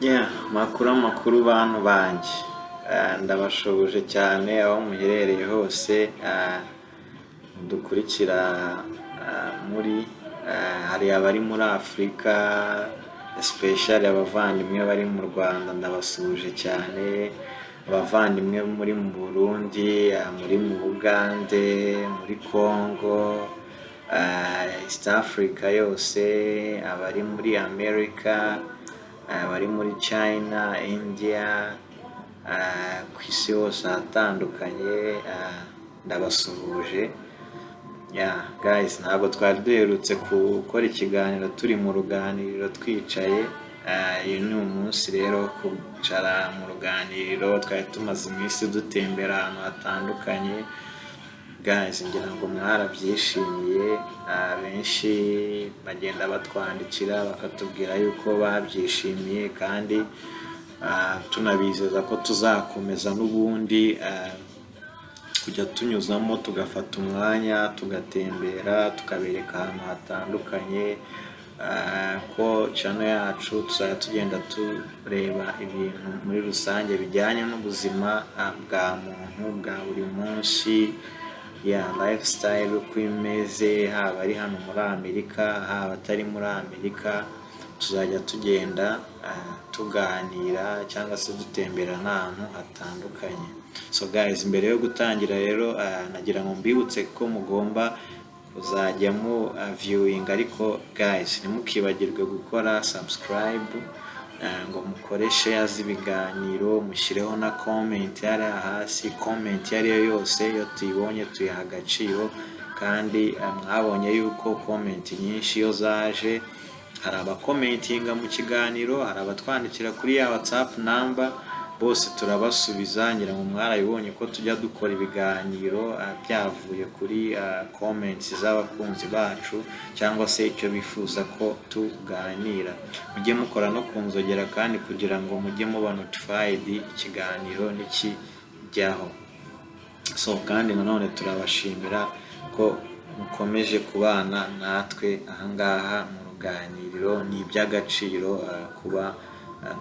Yeah, makuru amakuru bantu banjye. Ndabashuhuje cyane aho muherereye hose, mudukurikira muri hari abari muri Afurika, especially abavandimwe bari mu Rwanda, ndabasuhuje cyane, abavandimwe muri mu Burundi, muri mu Bugande, muri Congo, East Africa yose, abari muri America, abari muri China, India, ku isi hose ahatandukanye, ndabasuhuje. Yeah, guys, ntabwo twari duherutse gukora ikiganiro turi mu ruganiriro twicaye. Uyu ni umunsi rero wo kwicara mu ruganiriro. Twari tumaze iminsi dutembera ahantu hatandukanye. Guys, ngira ngo mwarabyishimiye, benshi bagenda batwandikira bakatubwira yuko babyishimiye, kandi tunabizeza ko tuzakomeza n'ubundi kujya tunyuzamo, tugafata umwanya tugatembera, tukabereka ahantu hatandukanye, ko channel yacu tuzajya tugenda tureba ibintu muri rusange bijyanye n'ubuzima bwa muntu bwa buri munsi, ya lifestyle uko imeze, haba ari hano muri Amerika, haba atari muri Amerika. Tuzajya tugenda tuganira cyangwa se dutembera n'ahantu hatandukanye. So guys, mbere yo gutangira rero, nagira ngo mbibutse ko mugomba kuzajya mu viewing, ariko guys, ntimukibagirwe gukora subscribe, ngo mukore share z'ibiganiro, mushyireho na comment hariya hasi. Comment iyo ari yo yose, iyo tuyibonye tuyiha agaciro, kandi mwabonye yuko comment nyinshi iyo zaje, hari abacommentinga mu kiganiro, hari abatwandikira kuri ya WhatsApp number, bose turabasubiza. Ngira ngo mwarabibonye ko tujya dukora ibiganiro byavuye kuri comments z'abakunzi bacu cyangwa se icyo bifuza ko tuganira. Mujye mukora no ku nzogera kandi kugira ngo mujye muba notified ikiganiro nikijyaho. So kandi nanone turabashimira ko mukomeje kubana natwe ahangaha mu ruganiriro. Ni iby'agaciro kuba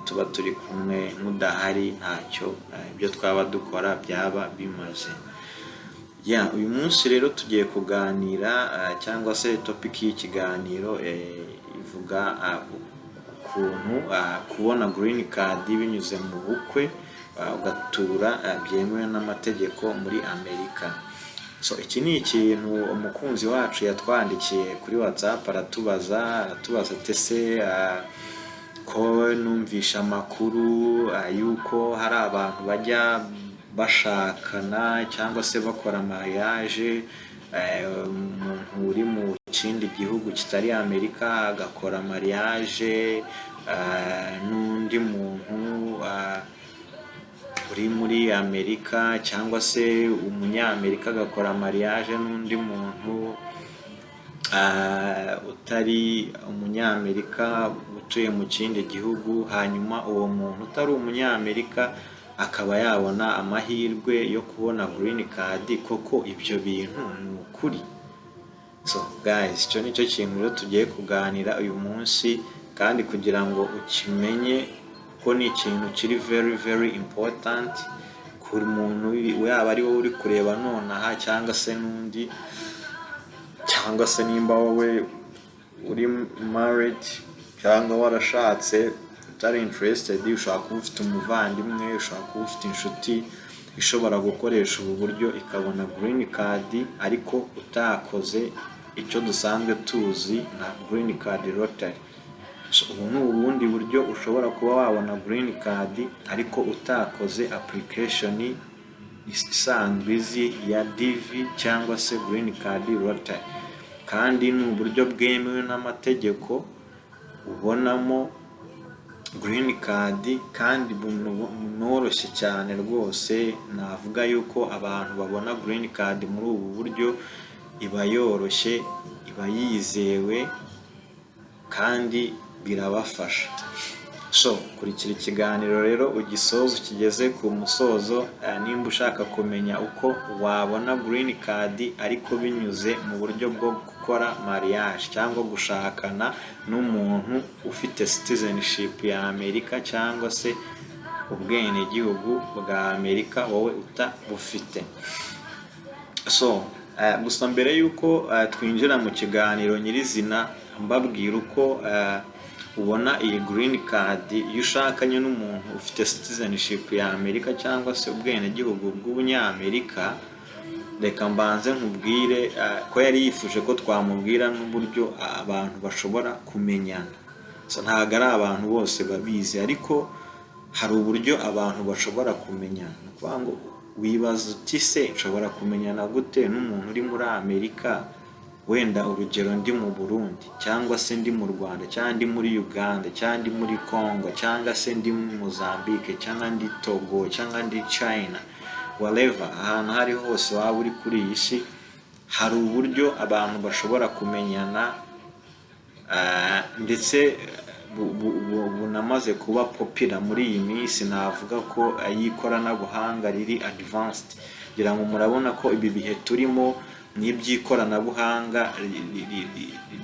tuba turi kumwe. Mudahari ntacyo ibyo twaba dukora byaba bimaze. Ya, uyu munsi rero tugiye kuganira, cyangwa se topic y'ikiganiro ivuga ukuntu kubona green card binyuze mu bukwe, ugatura byemewe n'amategeko muri Amerika. So iki ni ikintu umukunzi wacu yatwandikiye kuri WhatsApp, aratubaza ati: "Ese ko numvisha amakuru yuko hari abantu bajya bashakana cyangwa se bakora mariage, umuntu uri mu kindi gihugu kitari Amerika agakora mariage n'undi muntu uri muri Amerika, cyangwa se Umunyamerika agakora mariage n'undi muntu utari Umunyamerika utuye mu kindi gihugu, hanyuma uwo muntu utari Umunyamerika akaba yabona amahirwe yo kubona green card? Koko ibyo bintu ni ukuri?" So guys, icyo ni cyo kintu rero tugiye kuganira uyu munsi, kandi kugira ngo ukimenye ko ni ikintu kiri very very important ku muntu, yaba ari wowe uri kureba nonaha cyangwa se n'undi, cyangwa se nimba wowe uri married cyangwa warashatse utari interested, ushobora kuba ufite umuvandimwe, ushobora kuba ufite inshuti ishobora gukoresha ubu buryo ikabona green card, ariko utakoze icyo dusanzwe tuzi nka green card lottery. So, ubu ni ubundi buryo ushobora kuba wabona green card ariko utakoze application isanzwe izi ya DV cyangwa se green card lottery, kandi ni uburyo bwemewe n'amategeko ubonamo green card, kandi bunoroshye cyane rwose. Navuga yuko abantu babona green card muri ubu buryo iba yoroshye, iba yizewe kandi birabafasha. So kurikira ikiganiro rero ugisoze, ukigeze ku musozo, nimba ushaka kumenya uko wabona green card ariko binyuze mu buryo bwo gukora mariage cyangwa gushakana n'umuntu ufite citizenship ya Amerika cyangwa se ubwenegihugu bwa Amerika, wowe utabufite. So gusa mbere y'uko twinjira mu kiganiro nyirizina, mbabwira uko ubona iyi green card iyo ushakanye n'umuntu ufite citizenship ya Amerika cyangwa se ubwenegihugu bw'Ubunyamerika, reka mbanze nkubwire ko yari yifuje ko twamubwira n'uburyo abantu bashobora kumenyana. So, ntabwo ari abantu bose babizi, ariko hari uburyo abantu bashobora kumenyana. Ni ukuvuga ngo wibaza uti: "Se nshobora kumenyana gute n'umuntu uri muri Amerika?" Wenda urugero, ndi mu Burundi, cyangwa se ndi mu Rwanda, cyangwa ndi muri Uganda, cyangwa ndi muri Congo, cyangwa se ndi muri Mozambique, cyangwa ndi Togo, cyangwa ndi China, whatever, ahantu aho ari hose waba uri kuri iyi si, hari uburyo abantu bashobora kumenyana, ndetse bunamaze kuba popular muri iyi minsi. Navuga ko y'ikoranabuhanga riri advanced. Ngira ngo murabona ko ibi bihe turimo n'iby'ikoranabuhanga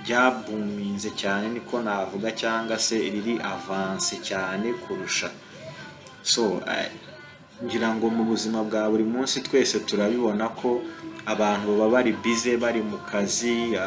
ryabuminze cyane, niko navuga, cyangwa se riri advance cyane kurusha. So ngira ngo mu buzima bwa buri munsi twese turabibona ko abantu baba bari busy, bari mu kazi,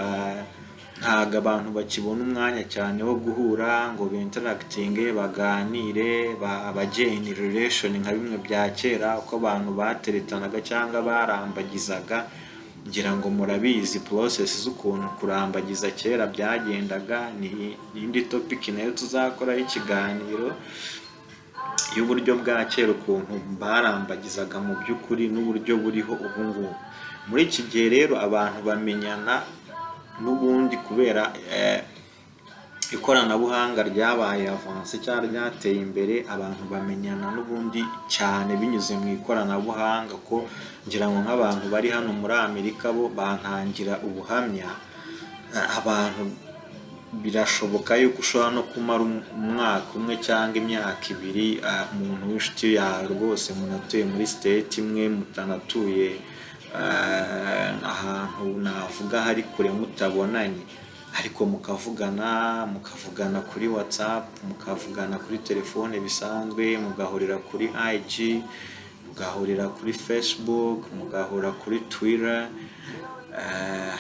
ntabwo abantu bakibona umwanya cyane wo guhura ngo binteractinge, baganire, bajye in relation nka bimwe bya kera, uko abantu bateretanaga cyangwa barambagizaga. Ngira ngo murabizi process z'ukuntu kurambagiza kera byagendaga. Ni indi topic nayo tuzakoraho ikiganiro, y'uburyo bwa kera, ukuntu barambagizaga mu by'ukuri n'uburyo buriho ubu ngubu. Muri iki gihe rero abantu bamenyana n'ubundi kubera ikoranabuhanga ryabaye advance cyangwa ryateye imbere. Abantu bamenyana n'ubundi cyane binyuze mu ikoranabuhanga, ko ngira ngo nk'abantu bari hano muri Amerika bo bantangira ubuhamya. Abantu birashoboka yuko ushobora no kumara umwaka umwe cyangwa imyaka 2, umuntu w'inshuti yawe rwose munatuye muri state imwe, mutanatuye ahantu navuga hari kure, mutabonanye, ariko mukavugana, mukavugana kuri WhatsApp, mukavugana kuri telefone bisanzwe, mugahurira kuri IG, mugahurira kuri Facebook, mugahura kuri Twitter.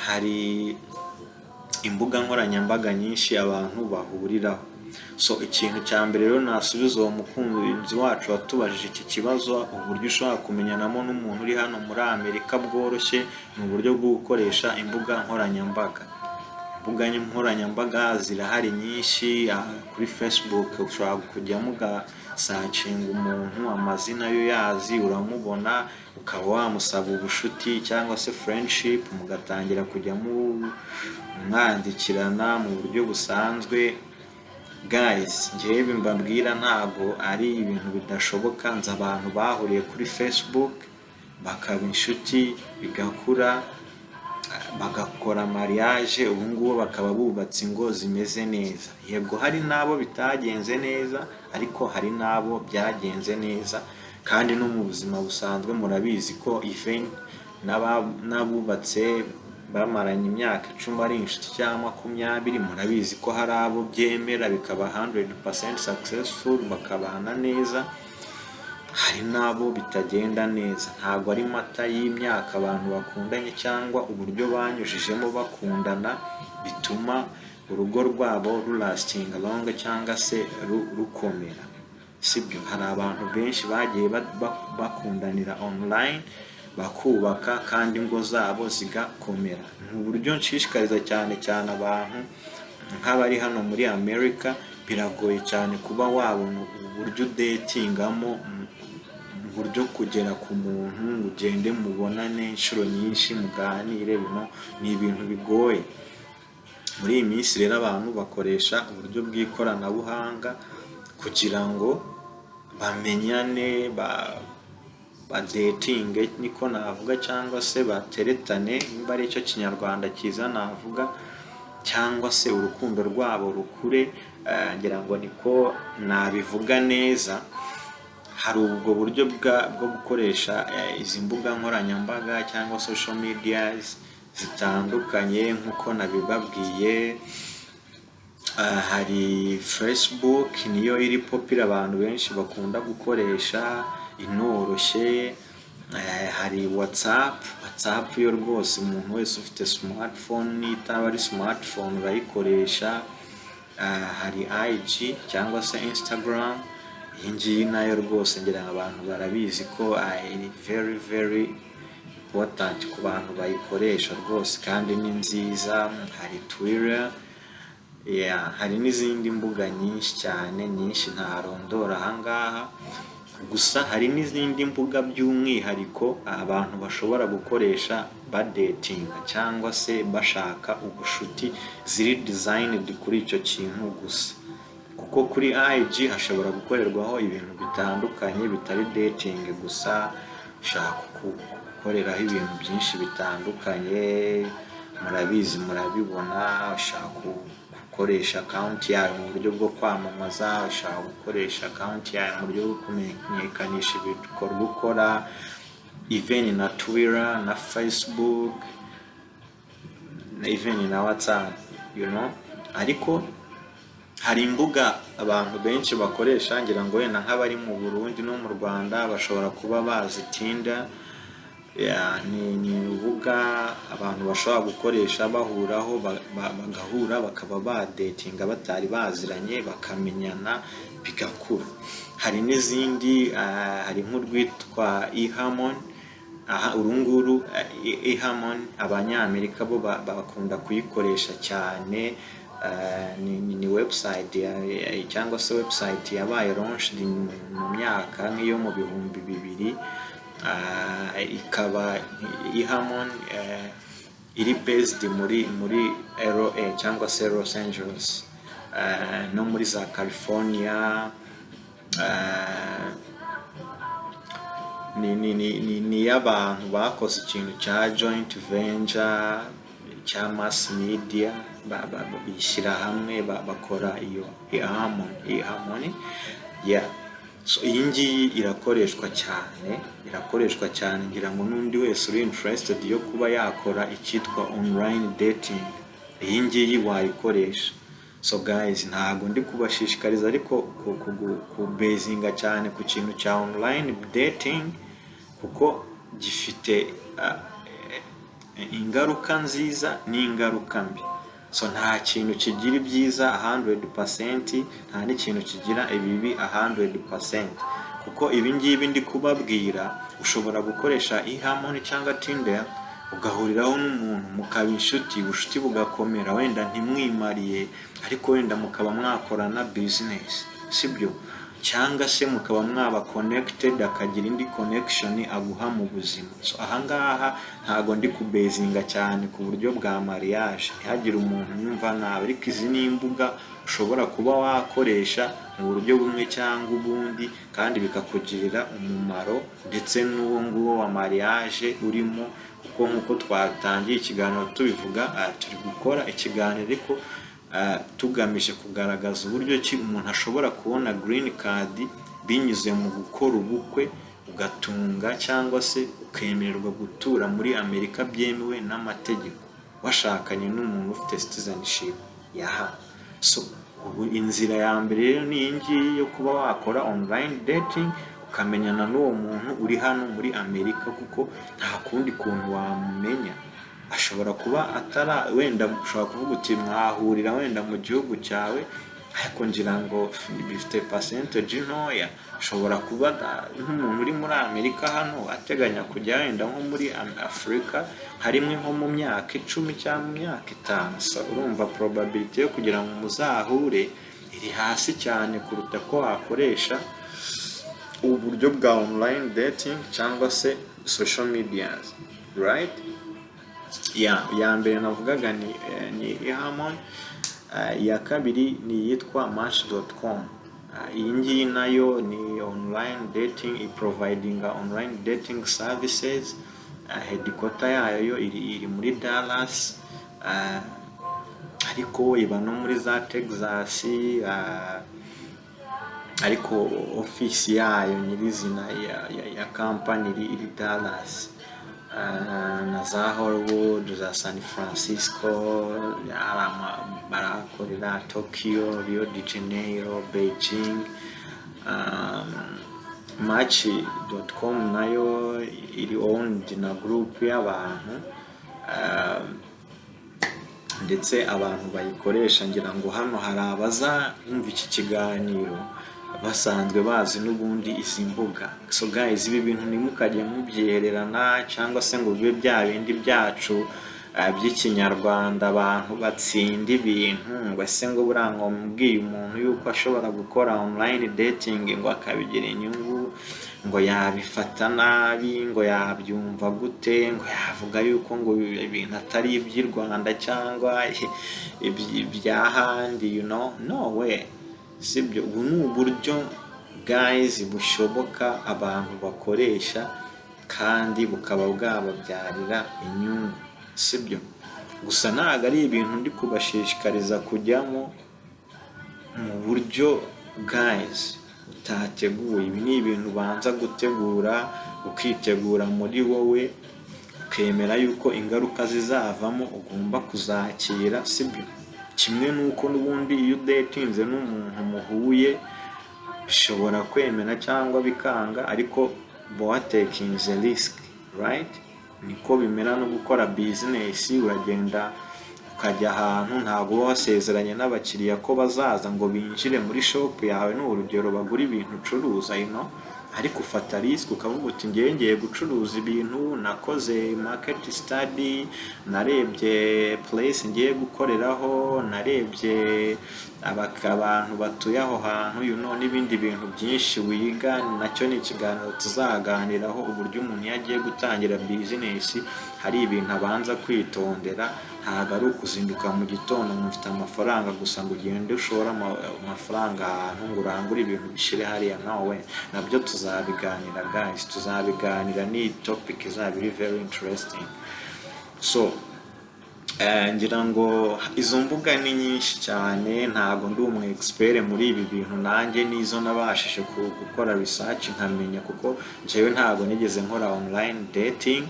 Hari imbuga nkoranyambaga nyinshi abantu bahuriraho. So ikintu cya mbere rero nasubiza uwo mukunzi wacu watubajije iki kibazo, uburyo ushobora kumenyanamo n'umuntu uri hano muri Amerika bworoshye, ni uburyo bwo gukoresha imbuga nkoranyambaga. Imbuga nkoranyambaga zirahari nyinshi. Kuri Facebook ushobora kujyamo ugasearchinga umuntu, amazina yo yazi, uramubona, ukaba wamusaba ubushuti cyangwa se friendship, mugatangira kujya mwandikirana mu buryo busanzwe. Guys, njyewe ibi mbabwira ntabwo ari ibintu bidashoboka. Nzi abantu bahuriye kuri Facebook bakaba inshuti, bigakura, bagakora mariage, ubu ngubu bakaba bubatse ingo zimeze neza. Yego, hari n'abo bitagenze neza, ariko hari n'abo byagenze neza. Kandi no mu buzima busanzwe murabizi ko even n'abubatse bamaranye imyaka 10 ari inshuti cyangwa 20, murabizi ko hari abo byemera bikaba 100% successful, bakabana neza. Hari n'abo bitagenda neza. Ntabwo ari matter y'imyaka abantu bakundanye cyangwa uburyo banyujijemo bakundana bituma urugo rwabo rulastinga long cyangwa se rukomera, sibyo. Hari abantu benshi bagiye bakundanira online, bakubaka, kandi ingo zabo zigakomera. Ni uburyo nshishikariza cyane cyane abantu nk'abari hano muri Amerika. Biragoye cyane kuba wabona uburyo udatingamo, mu buryo kugera ku muntu ngo ugende mubonane inshuro nyinshi, muganire, bino ni ibintu bigoye muri iyi minsi. Rero abantu bakoresha uburyo bw'ikoranabuhanga kugira ngo bamenyane, badatinge niko navuga, cyangwa se bateretane, nimba ari cyo Kinyarwanda cyiza navuga, cyangwa se urukundo rwabo rukure, ngira ngo niko nabivuga neza. Hari ubwo buryo bwo gukoresha izi mbuga nkoranyambaga cyangwa social medias. zitandukanye nk'uko nabibabwiye. Hari Facebook, niyo iri popular, abantu benshi bakunda gukoresha, inoroshye. Hari WhatsApp. WhatsApp yo rwose umuntu wese ufite smartphone, n'itaba ari smartphone urayikoresha. Hari IG cyangwa se Instagram. Iyi ngiyi nayo rwose ngira ngo abantu barabizi ko iri very very important ku bantu bayikoresha rwose, kandi ni nziza. Hari Twitter, yeah, hari n'izindi mbuga nyinshi cyane, nyinshi ntarondora ahangaha. Gusa hari n'izindi mbuga by'umwihariko abantu bashobora gukoresha badatinga cyangwa se bashaka ubushuti, ziri designed kuri icyo kintu gusa, kuko kuri IG hashobora gukorerwaho ibintu bitandukanye bitari dating gusa. Ushaka gukoreraho ibintu byinshi bitandukanye, murabizi, murabibona. Ushaka gukoresha account yawe mu buryo bwo kwamamaza, ushaka gukoresha account yawe mu buryo bwo kumenyekanisha ibikorwa ukora, even na Twitter na Facebook na even na WhatsApp. Ariko hari imbuga abantu benshi bakoresha, ngira ngo wenda nk'abari mu Burundi no mu Rwanda bashobora kuba bazi Tinder. Yeah, ni urubuga abantu bashobora gukoresha bahuraho, bagahura, bakaba badatinga batari baziranye, bakamenyana, bigakura. Hari n'izindi, hari nk'urwitwa eHarmony. Aha uru nguru, eHarmony, Abanyamerika bo bakunda kuyikoresha cyane. Ni website cyangwa se website yabaye launched mu myaka nk'iyo mu 2000, ikaba eHarmony iri based muri LA cyangwa se Los Angeles, no muri za California. Ni iy'abantu bakoze ikintu cya joint venture cya mass media, bishyira hamwe, bakora iyo eHarmony. eHarmony, yeah. So iyi ngiyi irakoreshwa cyane, irakoreshwa cyane. Ngira ngo n'undi wese uri interested yo kuba yakora icyitwa online dating, iyi ngiyi wayikoresha. So guys, ntabwo ndi kubashishikariza ariko kubezinga cyane ku kintu cya online dating, kuko gifite ingaruka nziza n'ingaruka mbi. So nta kintu kigira ibyiza 100%, nta n'ikintu kigira ibibi 100%, kuko ibi ngibi ndi kubabwira, ushobora gukoresha eHarmony cyangwa Tinder ugahuriraho n'umuntu, mukaba inshuti, ubucuti bugakomera, wenda ntimwimariye, ariko wenda mukaba mwakorana business, sibyo? Cyangwa se mukaba mwaba connected, akagira indi connection aguha mu buzima. So ahangaha ntago ndi kubezinga cyane ku buryo bwa mariage, ntihagire umuntu unyumva nabi, ariko izi ni imbuga ushobora kuba wakoresha mu buryo bumwe cyangwa ubundi, kandi bikakugirira umumaro, ndetse n'uwo nguwo wa mariage urimo, kuko nk'uko twatangiye ikiganiro tubivuga, turi gukora ikiganiro ariko tugamije kugaragaza uburyo ki umuntu ashobora kubona green card binyuze mu gukora ubukwe, ugatunga cyangwa se ukemererwa gutura muri Amerika byemewe n'amategeko, washakanye n'umuntu ufite citizenship ya hano. So ubu inzira ya mbere rero ni iyi ngiyi yo kuba wakora online dating, ukamenyana n'uwo muntu uri hano muri Amerika, kuko nta kundi kuntu wamumenya. Ashobora kuba atara, wenda ushobora kuvuga uti mwahurira wenda mu gihugu cyawe, ariko ngira ngo bifite percentage ntoya. Ashobora kuba nk'umuntu uri muri Amerika hano ateganya kujya wenda nko muri Afurika harimwe nko mu myaka 10 cyangwa mu myaka 5. So urumva probability yo kugira ngo muzahure iri hasi cyane kuruta ko wakoresha uburyo bwa online dating cyangwa se social medias, right? Yeah, iya mbere navugaga ni eHarmony. Iya kabiri ni iyitwa Match.com. Iyi ngiyi nayo ni online dating, iprovidinga online dating services. Headquarter yayo yo iri muri Dallas, ariko iba no muri za Texas, ariko ofisi yayo nyirizina ya company iri Dallas. na za Hollywood, za San Francisco barahakorera, Tokyo, Rio de Janeiro, Beijing. Match.com nayo iri owned na group y'abantu, ndetse abantu bayikoresha, ngira ngo hano hari abaza bumva iki kiganiro basanzwe bazi n'ubundi izi mbuga. So guys, ibi bintu ntimukajye mubyihererana cyangwa se ngo bibe bya bindi byacu by'Ikinyarwanda, abantu batsinda ibintu ngo ese ngo buriya ngo mbwiye umuntu yuko ashobora gukora online dating ngo akabigira inyungu, ngo yabifata nabi, ngo yabyumva gute, ngo yavuga yuko ngo ibintu atari iby'i Rwanda cyangwa iby'ahandi. No way, sibyo. Ubu ni uburyo, guys, bushoboka abantu bakoresha kandi bukaba bwababyarira inyungu, sibyo? Gusa ntabwo ari ibintu ndi kubashishikariza kujyamo mu buryo, guys, utateguye. Ibi ni ibintu ubanza gutegura, ukitegura muri wowe, ukemera yuko ingaruka zizavamo ugomba kuzakira, sibyo? Kimwe n'uko n'ubundi iyo udatinze n'umuntu muhuye, bishobora kwemera cyangwa bikanga, ariko uba watakinze risk, right? Niko bimera no gukora business. Uragenda ukajya ahantu, ntabwo uba wasezeranye n'abakiriya ko bazaza ngo binjire muri shop yawe, ni urugero, bagura ibintu ucuruza, ariko ufata risk ukavuga uti: "Ngewe ngiye gucuruza ibintu, nakoze market study, narebye place ngiye gukoreraho, narebye abantu batuye aho hantu," n'ibindi bintu byinshi wiga. Nacyo ni ikiganiro tuzaganiraho, uburyo umuntu iyo agiye gutangira business hari ibintu abanza kwitondera. Ntabwo ari ukuzinduka mu gitondo ngo mfite amafaranga gusa, ngo ugende ushore amafaranga ahantu, ngo urangure ibintu bishyire hariya. Nawe nabyo tuzabiganira, guys, tuzabiganira. Ni topic izaba iri very interesting. So ngira ngo izo mbuga ni nyinshi cyane. Ntabwo ndi umu expert muri ibi bintu, nanjye nizo nabashije gukora research nkamenya, kuko njyewe ntabwo nigeze nkora online dating.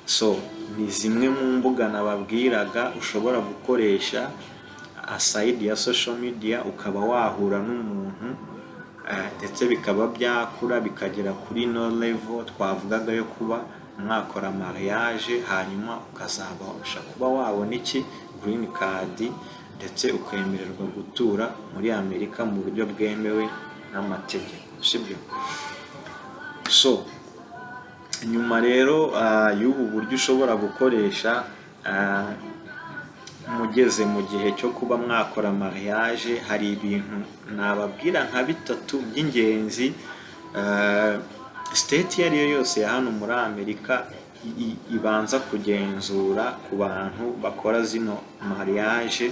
So ni zimwe mu mbuga nababwiraga ushobora gukoresha aside ya social media, ukaba wahura n'umuntu, ndetse bikaba byakura bikagera kuri no level twavugaga yo kuba mwakora mariage, hanyuma ukazabasha kuba wabona iki? Green card, ndetse ukemererwa gutura muri Amerika mu buryo bwemewe n'amategeko, sibyo? So nyuma rero y'ubu buryo ushobora gukoresha, mugeze mu gihe cyo kuba mwakora mariage, hari ibintu nababwira nka bitatu by'ingenzi. State iyo ari yo yose ya hano muri Amerika ibanza kugenzura ku bantu bakora zino mariage.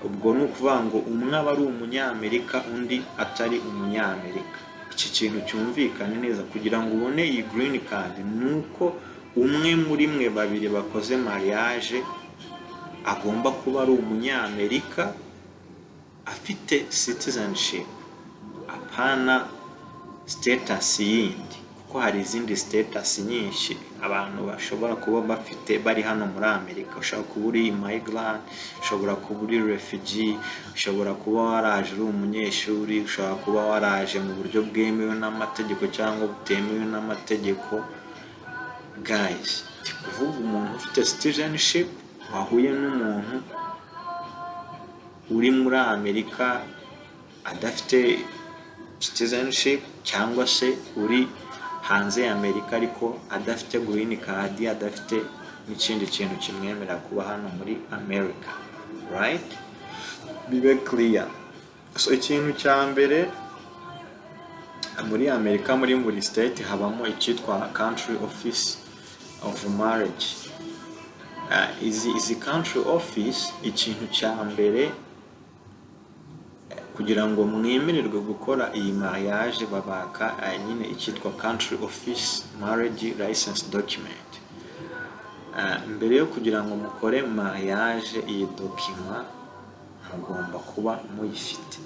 Ubwo ni ukuvuga ngo umwe aba ari Umunyamerika, undi atari Umunyamerika. Iki kintu cyumvikane neza: kugira ngo ubone iyi green card ni uko umwe muri mwe babiri bakoze mariage agomba kuba ari Umunyamerika afite citizenship, apana status yindi, kuko hari izindi status nyinshi abantu bashobora kuba bafite bari hano muri Amerika. Ushobora kuba uri immigrant, ushobora kuba uri refugee, ushobora kuba waraje uri umunyeshuri, ushobora kuba waraje mu buryo bwemewe n'amategeko cyangwa butemewe n'amategeko. Guys, ndi kuvuga umuntu ufite citizenship wahuye n'umuntu uri muri Amerika adafite citizenship, cyangwa se uri hanze ya Amerika ariko adafite green card, adafite n'ikindi kintu kimwemerera kuba hano muri America, right? Bibe clear. So ikintu cya mbere, muri Amerika, muri buri state habamo icyitwa country office of marriage. Izi country office, ikintu cya mbere kugira ngo mwemererwe gukora iyi mariage, babaka nyine icyitwa country office marriage license document. Mbere yo kugira ngo mukore mariage, iyi document mugomba kuba muyifite.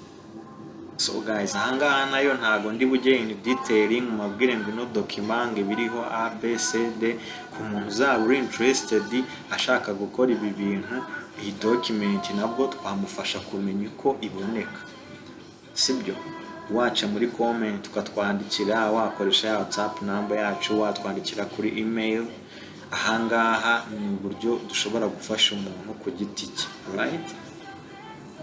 So guys, ahangaha nayo ntago ndi bujye in detail mu mabwire ngo ino document ngo ibiriho A B C D. Ku muntu uzaba uri interested, ashaka gukora ibi bintu, iyi document nabwo twamufasha kumenya uko iboneka, sibyo? Waca muri comment ukatwandikira, wakoresha ya WhatsApp number yacu, watwandikira kuri email. Ahangaha ni uburyo dushobora gufasha umuntu ku giti cye, right?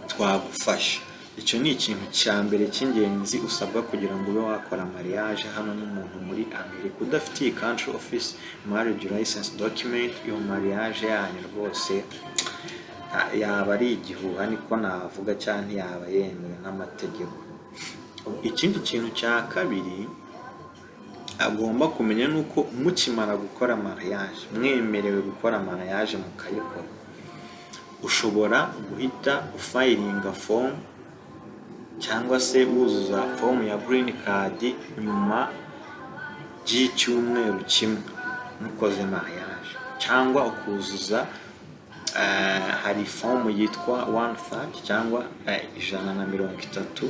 Twagufasha. Icyo ni ikintu cya mbere cy'ingenzi usabwa kugira ngo ube wakora mariage hano n'umuntu muri Amerika. Udafite iyi country office marriage license document, iyo mariage yanyu rwose yaba ari igihuha, niko navuga, cyangwa ntiyaba yemewe n'amategeko. Ikindi kintu cya kabiri agomba kumenya ni uko mukimara gukora mariage, mwemerewe gukora mariage mukayikora, ushobora guhita ufilinga form cyangwa se wuzuza form ya green card nyuma y'icyumweru kimwe mukoze mariage, cyangwa ukuzuza hari form yitwa 130 cyangwa 130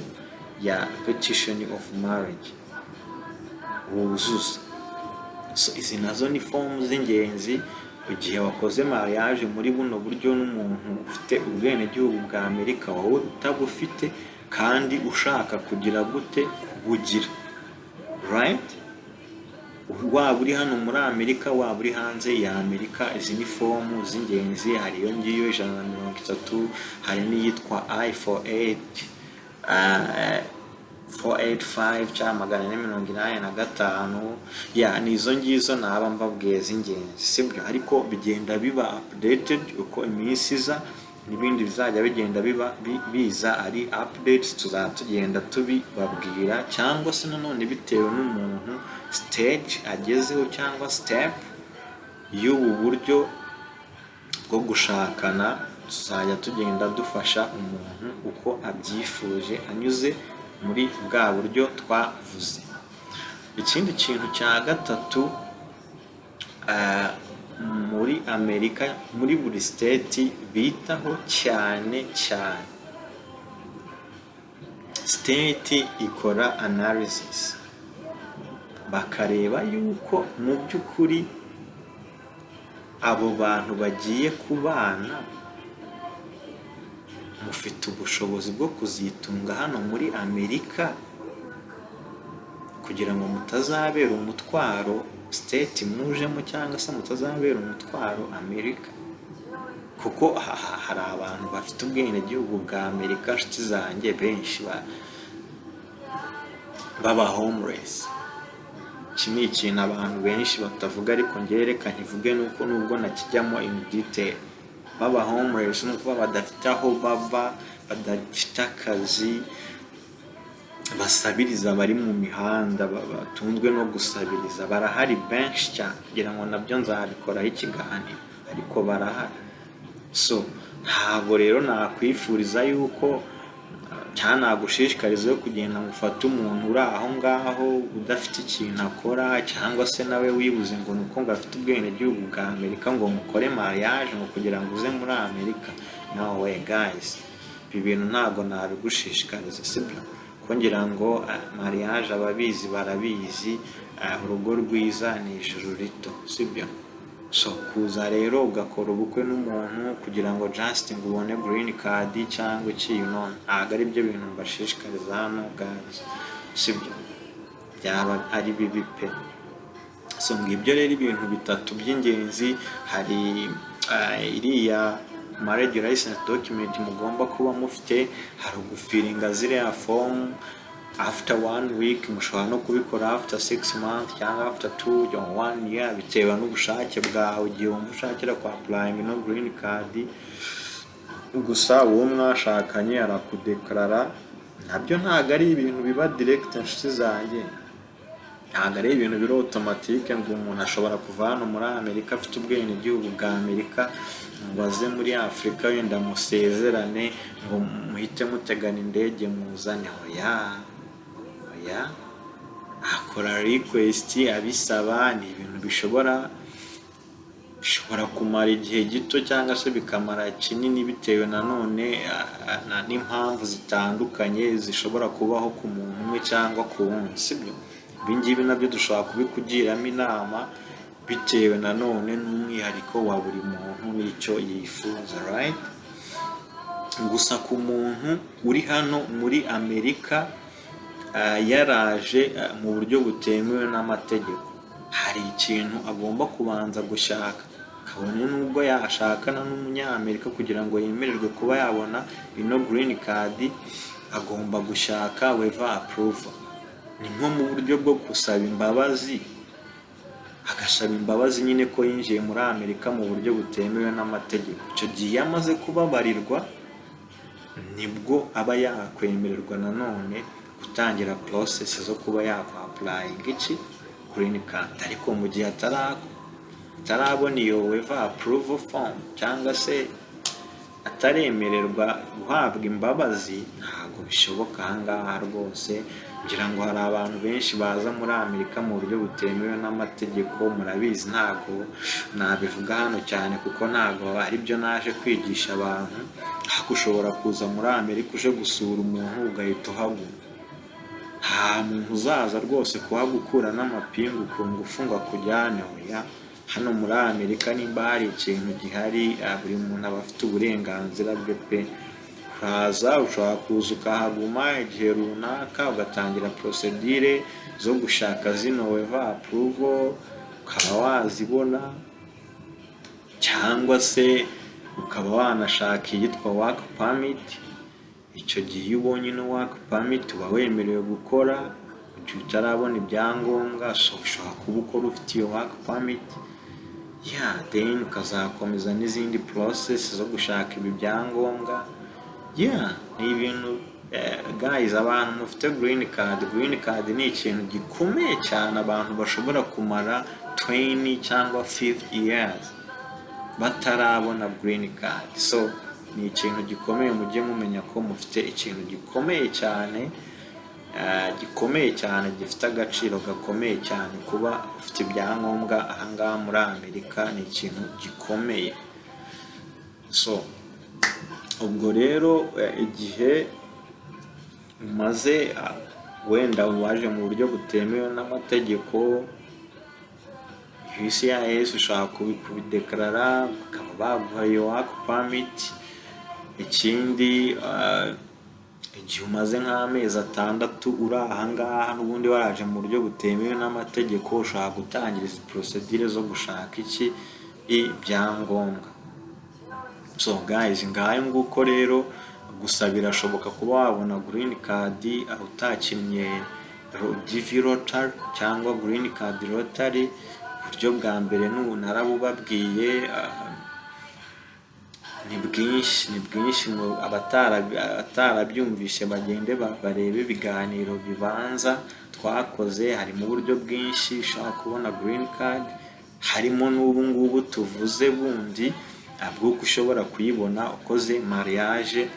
ya petition of marriage wuzuza. So izi nazo ni fomu z'ingenzi igihe wakoze mariage muri buno buryo n'umuntu ufite ubwenegihugu bwa Amerika, wowe utabufite kandi ushaka kugira gute? Kubugira, right? Waba uri hano muri Amerika, waba uri hanze ya Amerika, izi ni fomu z'ingenzi. Hari iyo ngiyo 130, hari n'iyitwa I 48 485 cyangwa 485. Ya, ni izo ngizo naba mbabwiye z'ingenzi, sibyo? Ariko bigenda biba updated uko iminsi iza, n'ibindi bizajya bigenda biba biza ari updates, tuzaba tugenda tubibabwira, cyangwa se nanone bitewe n'umuntu stage agezeho cyangwa step y'ubu buryo bwo gushakana, tuzajya tugenda dufasha umuntu uko abyifuje anyuze muri bwa buryo twavuze. Ikindi kintu cya gatatu, muri Amerika, muri buri state bitaho cyane cyane, state ikora analysis bakareba yuko mu by'ukuri abo bantu bagiye kubana mufite ubushobozi bwo kuzitunga hano muri Amerika, kugira ngo mutazabera umutwaro state mujemo cyangwa se mutazabera umutwaro Amerika, kuko hari abantu bafite ubwenegihugu bwa Amerika, inshuti zanjye, benshi baba homeless. Iki ni ikintu abantu benshi batavuga, ariko njyewe reka nkivuge, nuko nubwo nakijyamo in detail. Baba homeless ni ukuvuga badafite aho bava, badafite akazi, basabiriza, bari mu mihanda, batunzwe no gusabiriza. Barahari benshi cyane, kugira ngo nabyo nzabikoraho ikiganiro, ariko barahari. So ntabwo rero nakwifuriza yuko cyangwa nagushishikariza yo kugenda ngo ufate umuntu uri aho ngaho udafite ikintu akora, cyangwa se nawe wibuze ngo ni uko ngo afite ubwenegihugu bwa Amerika ngo mukore mariage ngo kugira ngo uze muri Amerika. No way, guys, ibi bintu ntabwo nabigushishikariza, sibyo? Ko ngira ngo mariage ababizi barabizi, urugo rwiza ni ijuru rito, sibyo? So kuza rero ugakora ubukwe n'umuntu kugira ngo just ngo ubone green card cyangwa iki, ntabwo ari byo bintu mbashishikariza hano, guys, sibyo? Byaba ari bibi pe. So ngibyo rero ibintu bitatu by'ingenzi. Hari iriya marriage license document mugomba kuba mufite, hari ugufilinga ziriya form after one week, mushobora no kubikora after 6 months cyangwa after 2 or 1 year, bitewe n'ubushake bwawe, igihe wumva ushakira kwa applying no green card. Gusa uwo mwashakanye arakudeclara, nabyo ntabwo ari ibintu biba direct, inshuti zanjye, ntabwo ari ibintu biri automatique ngo umuntu ashobora kuva hano muri Amerika afite ubwenegihugu bwa Amerika ngo aze muri Afurika wenda musezerane ngo muhite mutegana indege muzane. Oya, oya, akora request abisaba, ni ibintu bishobora Bishobora kumara igihe gito cyangwa se bikamara kinini, bitewe nanone n'impamvu zitandukanye zishobora kubaho ku muntu umwe cyangwa ku wundi, sibyo? Ibi ngibi nabyo dushobora kubikugiramo inama bitewe nanone n'umwihariko wa buri muntu n'icyo yifuza, right? Gusa ku muntu uri hano muri Amerika yaraje mu buryo butemewe n'amategeko, hari ikintu agomba kubanza gushaka, kabone n'ubwo yashakana n'Umunyamerika. Kugira ngo yemererwe kuba yabona ino green card, agomba gushaka waiver approval. Ni nko mu buryo bwo gusaba imbabazi, agasaba imbabazi nyine ko yinjiye muri Amerika mu buryo butemewe n'amategeko. Icyo gihe iyo amaze kubabarirwa, nibwo aba yakwemererwa nanone gutangira process zo kuba yakwa-applyinga iki? Green card. Ariko mu gihe atarabona iyo waiver approval form cyangwa se ataremererwa guhabwa imbabazi, ntabwo bishoboka ahangaha rwose. Ngira ngo hari abantu benshi baza muri Amerika mu buryo butemewe n'amategeko, murabizi. Ntabwo nabivuga hano cyane kuko ntabwo ari byo naje kwigisha abantu, ariko ushobora kuza muri Amerika uje gusura umuntu, ugahita uhaguma. Nta muntu uzaza rwose kuhagukura n'amapingu ku ngufu ngo akujyane, oya. Hano muri Amerika nimba hari ikintu gihari, buri muntu aba afite uburenganzira bwe pe. Uraza, ushobora kuza ukahaguma igihe runaka, ugatangira procedure zo gushaka zino waiver approval, ukaba wazibona, cyangwa se ukaba wanashaka iyitwa work permit. Icyo gihe iyo ubonye ino work permit, uba wemerewe gukora igihe utarabona ibyangombwa. So ushobora kuba ukora ufite iyo work permit, yeah, then ukazakomeza n'izindi process zo gushaka ibi byangombwa. Yeah, ni ibintu, guys, abantu mufite green card, green card ni ikintu gikomeye cyane. Abantu bashobora kumara 20 cyangwa 50 years batarabona green card. So ni ikintu gikomeye. Mujye mumenya ko mufite ikintu gikomeye cyane, gikomeye cyane, gifite agaciro gakomeye cyane. Kuba ufite ibyangombwa ahangaha muri Amerika ni ikintu gikomeye. So ubwo rero igihe umaze, wenda waje mu buryo butemewe n'amategeko, USCIS ushobora kubideclarara, bakaba baguha iyo work permit. Ikindi, igihe umaze nk'amezi 6 uri ahangaha n'ubundi waraje mu buryo butemewe n'amategeko, ushobora gutangira izi procedure zo gushaka iki? Ibyangombwa. So guys, ngayo nguko rero. Gusa birashoboka kuba wabona green card utakinnye DV lottery cyangwa green card lottery. Uburyo bwa mbere n'ubu narabubabwiye, ni bwinshi, ni bwinshi. Abatarabyumvishe bagende barebe ibiganiro bibanza twakoze. Harimo uburyo bwinshi ushobora kubona green card, harimo n'ubu ngubu tuvuze bundi bw'uko ushobora kuyibona ukoze mariage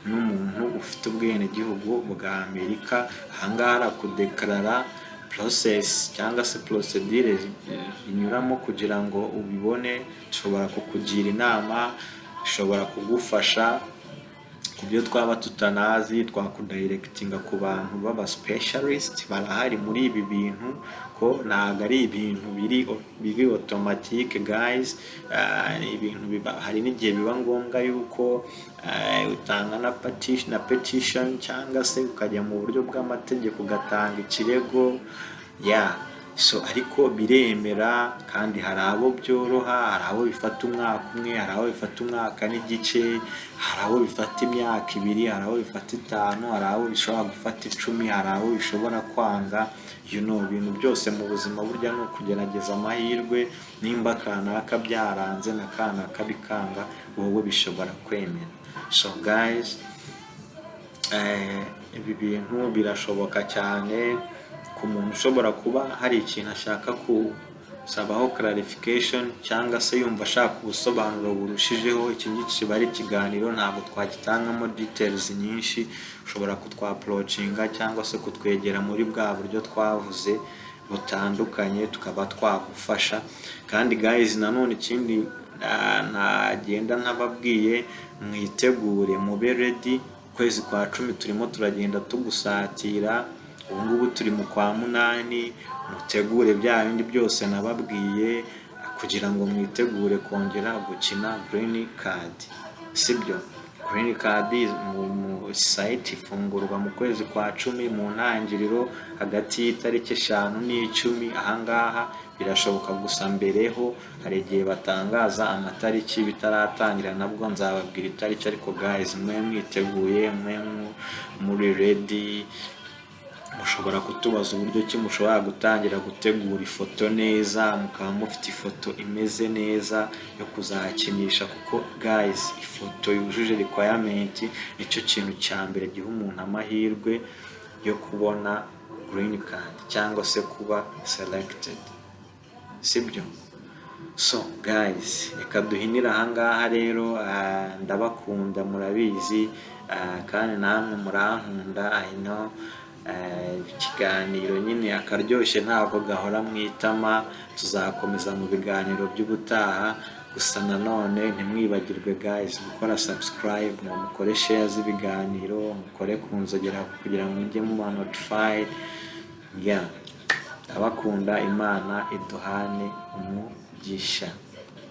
n'umuntu ufite ubwenegihugu bwa Amerika. Ahangaha arakudeclarara process cyangwa se procedure inyuramo kugira ngo ubibone. Dushobora kukugira inama, dushobora kugufasha ku byo twaba tutanazi, twakudirectinga ku bantu b'aba specialist barahari muri ibi bintu, ko ntabwo ari ibintu biri automatique, guys. Ni ibintu biba, hari n'igihe biba ngombwa yuko utanga na petition cyangwa se ukajya mu buryo bw'amategeko ugatanga ikirego, yeah. So ariko biremera, kandi hari abo byoroha, hari abo bifata umwaka umwe, hari abo bifata umwaka n'igice, hari abo bifata imyaka 2, hari abo bifata 5, hari abo bishobora gufata 10, hari abo bishobora kwanga. Ibintu byose mu buzima burya ni ukugerageza amahirwe. Nimba kanaka byaranze na kanaka bikanga, wowe bishobora kwemera. So guys, ibi bintu birashoboka cyane. Ku muntu ushobora kuba hari ikintu ashaka kusabaho clarification cyangwa se yumva ashaka ubusobanuro burushijeho, iki ngiki kiba ari ikiganiro, ntabwo twagitangamo details nyinshi. Ushobora kutwapproachinga cyangwa se kutwegera muri bwa buryo twavuze. butandukanye, tukaba twagufasha. Kandi guys, nanone ikindi nagenda ntababwiye, mwitegure, mube ready. Ukwezi kwa 10 turimo turagenda tugusatira, ubu ngubu turi mu kwa 8. Mutegure bya bindi byose nababwiye kugira ngo mwitegure kongera gukina green card, sibyo? Green card mu site ifungurwa mu kwezi kwa 10 mu ntangiriro, hagati y'itariki 5 n'10. Ahangaha birashoboka, gusa mbereho hari igihe batangaza amatariki bitaratangira, nabwo nzababwira itariki. Ariko guys, mwe mwiteguye, mwe muri ready. Mushobora kutubaza uburyo ki mushobora gutangira gutegura ifoto neza, mukaba mufite ifoto imeze neza yo kuzakinisha, kuko guys, ifoto yujuje requirement nicyo kintu cya mbere giha umuntu amahirwe yo kubona green card cyangwa se kuba selected, sibyo? So guys, reka duhinire ahangaha rero. Ndabakunda murabizi, kandi namwe murankunda, I know. Ikiganiro nyine akaryoshye ntabwo gahora mu itama. Tuzakomeza mu biganiro by'ubutaha. Gusa nanone ntimwibagirwe guys gukora subscribe, ngo mukore share z'ibiganiro, mukore ku nzogera kugira ngo mujye muba notified. Yeah, ndabakunda, Imana iduhane umugisha.